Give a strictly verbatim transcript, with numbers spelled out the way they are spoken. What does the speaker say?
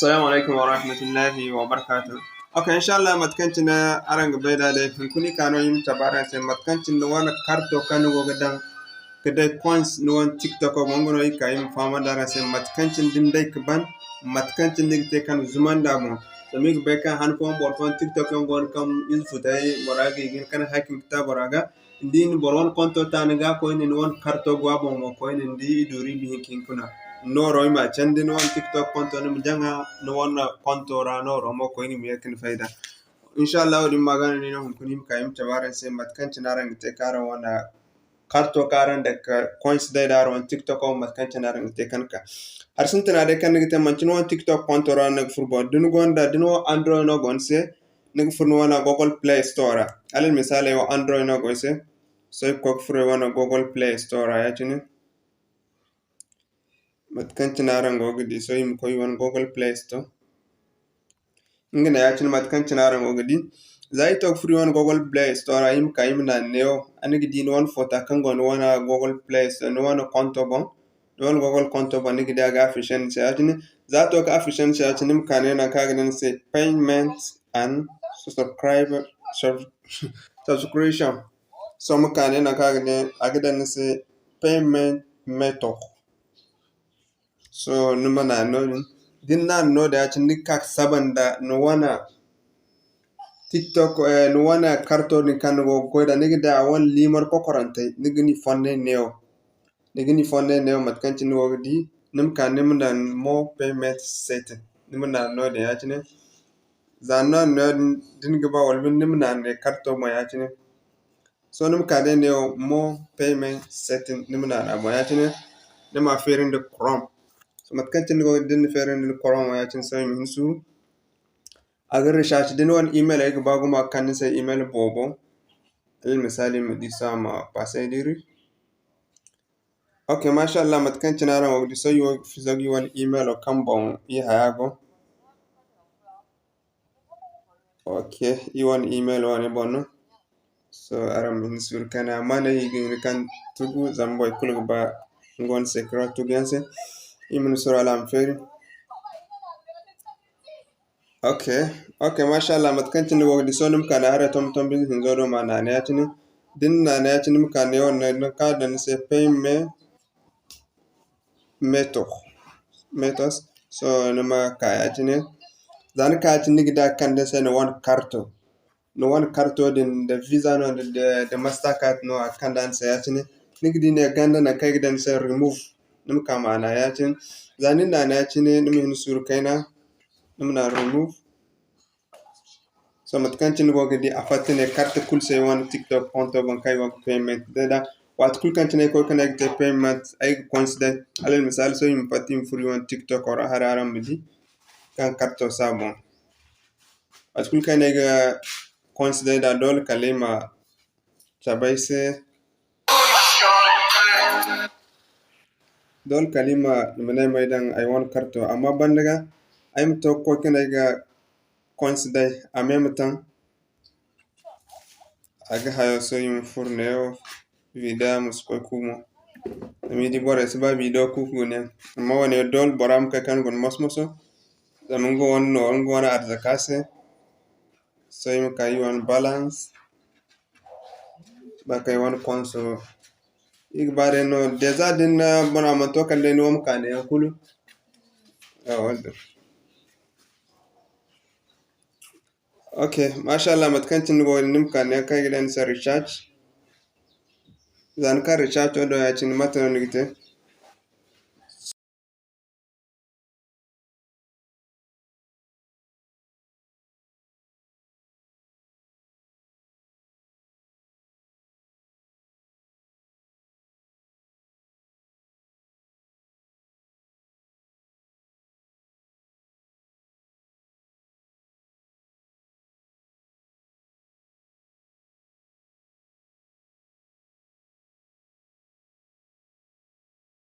Assalamu alaikum wa rahmatullahi wa barakatuh. Ok, inshallah, mate kaŋ cine araŋ ga bay da day, hunkuna i ka no i ma cabe araŋ se, mate kaŋ cine ni wane karto kaŋ ni go ga daŋ ga day coins ni wane TikTok boŋ, nga no i ka i ma fahamandi araŋ se, mate kaŋ cine da ni day ga ban, mate kaŋ cine ni ga te ka zumandi a boŋ. Zama i ga bay kaŋ han fooyaŋ boro fooyaŋ TikTok yaŋ go no kaŋ ize futay, bora ga i ga hin ka hacking ga ta bora ga, ni di ni boro wane konto ta ni ga koyne, ni wane karto go a boŋ mo koyne, ni di i duuri i ma hin ka hin ka no. Nooro i ma a candi ni wane TikTok konto, ni ma jaŋa ni wane konto ra nooro mo koyne i ma ye ka ni fayda. Inshallah, wo-din ma ga no ni no hunkuna i ma ka i ma cabe araŋ se mate kaŋ cine araŋ ga te ka araŋ wane karto kaŋ araŋ daŋ ka coins day da araŋ wane TikTok wo mate kaŋ cine araŋ ga te ka ka. Hari sintina day kaŋ ni ga te manti ni wane TikTok konto ra no ni ga furo boŋ. Da ni gonda, da ni wo Android no go ni se, ni ga furo ni wane Google Play Store ra. Alal misaali, ay wo Android no go ay se. Sohõ ay ga koy ga furo ay wane Google Play Store ra ya-cine. Mate kaŋ cine araŋ go ga di, sohõ i ma koy i wane Google Play Store. Nga ne ya-cine mate kaŋ cine araŋ go ga di. Za i to ga furo i wane Google Play Store ra, i ma ka i ma naanu neewo. A ni ga di ni wane foto kaŋ go ni wane Google Play Store, ni wane konto boŋ. Ni wane Google konto boŋ, ni ga di a ga affiche ni se ya-cine. Za a to ga affiche ni se ya-cine, ni ma ka ne nangu kaŋ a ga ne ni se payment and subscribe, sub-, subscription. Sohõ ma ka ne nangu kaŋ a ga ne, a ga daŋ ni se payment method. Sohõ ni ma naanu noodin. Da ni naanu noodin ya-cine, ni ga ka ga saba nda ni wane TikTok, eh, ni wane karto din kaŋ ni go ga koy da, ni ga di a wane liimar kokorantey, ni ga ni fonnay neewo. Ni ga ni fonnay neewo mate kaŋ cine ni go ga di, ni ma ka ni ma naanu more payment setting. Ni ma naanu noodin ya-cine. Za ni naanu noodin, da ni ga ba wala binde ni ma naanu ne karto boŋ ya-cine. Sohõ ni ma ka day neewo more payment setting, ni ma naanu a boŋ ya-cine, ni ma a feeri nda Chrome. Sohõ mate kaŋ cine ni go ga di, da ni na feeri nda ni Chrome wo ya-cine, sohõ i ma hin suuru. A ga recherche da ni wane email, ay ga ba gumo a ga kande ni se email boobo. Alal misaali, ma di sohõ a ma passe ay diri. Ok, masha Allah, mate kaŋ cine araŋ go ga di, sohõ i wo ga fizagu i wane emailo kaŋ boŋ i haya go. Ok, i wane email wane boŋ no. Sohõ araŋ ma hin suuru kayna, amma ne i ga hin kaŋ tugu, zama boro kulu ga ba nga wane secret tuguyaŋ se. I ma ni suuru hala a ma feeri. Ok, ok, masha Allah, mate kaŋ cine ni go ga di, sohõ ni ma ka ne haray tombo-tombo ize hinzo do ma naanu ya-cine. Da ni na naanu ya-cine, ni ma ka ne wo nangu kaŋ a daŋ ni se payment method, methods. Sohõ ni ma ka ya-cine. Za ni ka ya-cine, ni ga di a ga kande ni se ni wane karto. Ni wane karto din, da Visa no, da, da, da Mastercard no, a ga kande ni se ya-cine. Ni ga di ne ganda nangu kaŋ i ga daŋ ni se remove. Ni ma ka ma naanu ya-cine. Za ni na naanu ya-cine, ni ma hin suuru kayna, ni ma naanu remove. Sohõ mate kaŋ cine ni go ga di, a fatta ne karto kulu se ay wane TikTok konto boŋ kaŋ ay go ga payment day da. Waati kulu kaŋ cine ay koy ka ne ay ga te payment, ay ga coins day. Alal misaali, sohõ i ma fatta i ma furo i wane TikTok ra, haray araŋ ma di kaŋ karto si a boŋ. Waati kulu kaŋ ay ne ay ga coins day da, doole kala ay ma cabe ay se. Doole kala i ma, i ma ne ay ma ay daŋ ay wane karto. Amma banda ga, ay ma to ga koy ka ne ay ga coins day, a me ma taŋ. A ga hayo sohõ i ma furo neewo, video ma si koy kuumo. Zama i di borey si ba video kuuku ne. Amma wane doole bora ma kay kaŋ guna moso-moso. Zama nga wane no, nga wane arzaka se. Sohõ i ma ka i wane balance. Ba kay wane konso. I ga ba day no, déjà din na bora mana to kala day ni wo ma ka ne yaŋ kulu. Yawa, wadda. Ok, masha Allah, mate kaŋ cine ni go ga di, ni ma ka ne kaŋ i ga ne ni se recharge. Za ni ka recharge wo do ya-cine, mate no ni ga te?